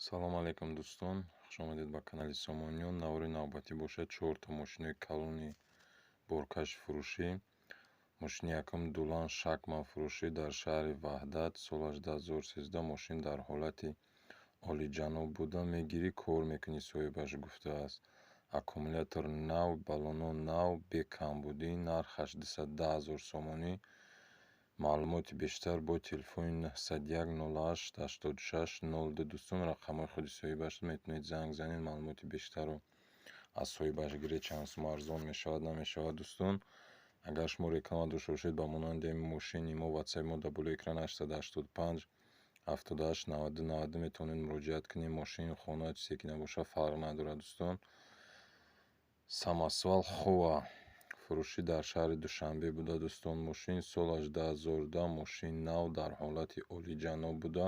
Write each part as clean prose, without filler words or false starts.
Салом алейкум, дӯстон, хушомадед ба канали Сомониён. Навори навбатӣ бошад чорта мошинои калони боркаши фурӯшӣ. Мошини якум Дулан Шакман фурӯшӣ дар шаҳри Ваҳдат, солаш 2013, мошин дар ҳолати олиҷаноб буда, мегирӣ, кор мекунӣ, соҳибаш гуфтааст. Аккумулятор нав, баллоно нав, бе камбудӣ, нархаш 210 ҳазор сомонӣ. Маълумоти бештар бо телефони 901 08 86 02. Дӯстон, рақамҳои худи соҳибаш, метавонед занг занед, маълумоти бештарро аз соҳибаш гиред, чанд сум арзон мешавад, намешавад, дӯстон. Агар шумо реклама дошта бошед ба монанди мошини мо, ватсапи мо дар болои экран 885 78 92 92, метавонед муроҷиат кунед. Мошин, хона, чизе ки набошад, фарқ надорад, дӯстон. Самосвал Хова фурӯшӣ дар шаҳри Душанбе буда, дӯстон. Мошин солаш 2010, мошин нав, дар ҳолати олиҷаноб буда,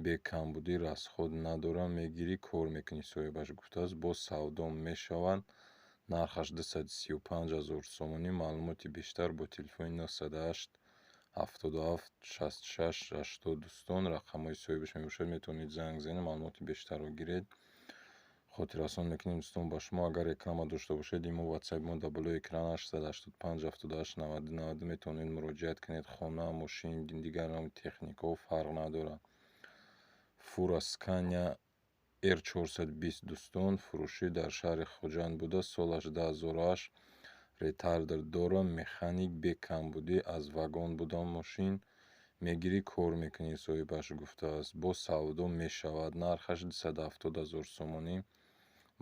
бе камбудӣ, расход надорад, мегирӣ, кор мекунӣ, соҳибаш гуфтааст. Боз савдо мешавад, нархаш 235 ҳазор сомонӣ. Маълумоти бештар бо телефони 908 77 66 80. Дӯстон, рақамҳои соҳибаш мебошад, метавонед занг занед, маълумоти бештарро гиред. Хотиррасон мекунем, дӯстон, ба шумо, агар реклама дошта бошед, имо ватсапи мо дар болои экран 885 78 92 92, метавонед муроҷиат кунед. Хона, мошин, дигар навъи техникаҳо, фарқ надорад. Фура Скания Р 420, дӯстон, фурӯшӣ дар шаҳри Хуҷанд буда, солаш 2008, ретардер дорад, механик, бе камбудӣ, аз вагон буда мошин, мегирӣ, кор мекунӣ, соҳибаш гуфтааст. Боз савдо мешавад, нархаш 270 ҳазор сомонӣ.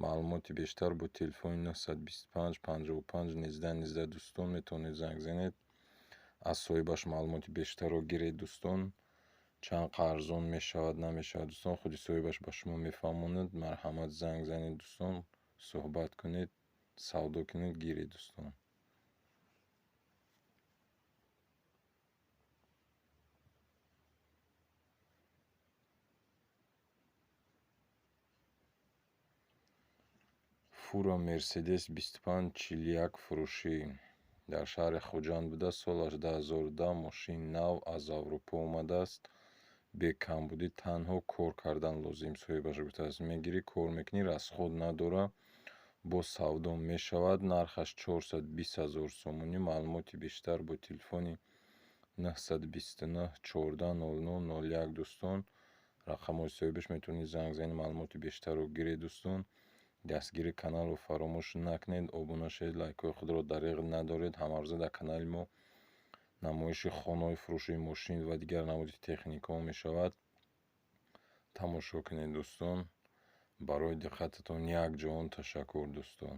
Маълумоти бештар бо телефони 925 55 19 19. Дӯстон, метавонед занг занед, аз соҳибаш маълумоти бештарро гиред, дӯстон. Чанд қа арзон мешавад, намешавад, дӯстон, худи соҳибаш ба шумо мефаҳмонад. Марҳамат, занг занед, дӯстон, суҳбат кунед, савдо кунед, гиред, дӯстон. Фура Мерседес 2541 фурӯшӣ дар шаҳри Хуҷанд буда, солаш 2010, мошин нав, аз Аврупо омадааст, бе камбудӣ, танҳо кор кардан лозим, соҳибаш гуфтааст. Мегирӣ, кор мекунӣ, расход надорад. Боз савдо мешавад, нархаш 420 ҳазор сомонӣ. Маълумоти бештар бо телефони 929 14 00 01. Дӯстон, рақамҳои соҳибаш, метавонед занг занед, маълумоти бештарро гиред, дӯстон. Дастгири каналро фаромӯш накунед, обуна шавед, лайкҳои худро дареғ надоред. Ҳамарӯза дар канали мо намоиши хонаҳои фурӯшии мошин ва дигар намуди техникаҳо мешавад, тамошо кунед, дӯстон. Барои диққататон як ҷаҳон ташаккур, дӯстон.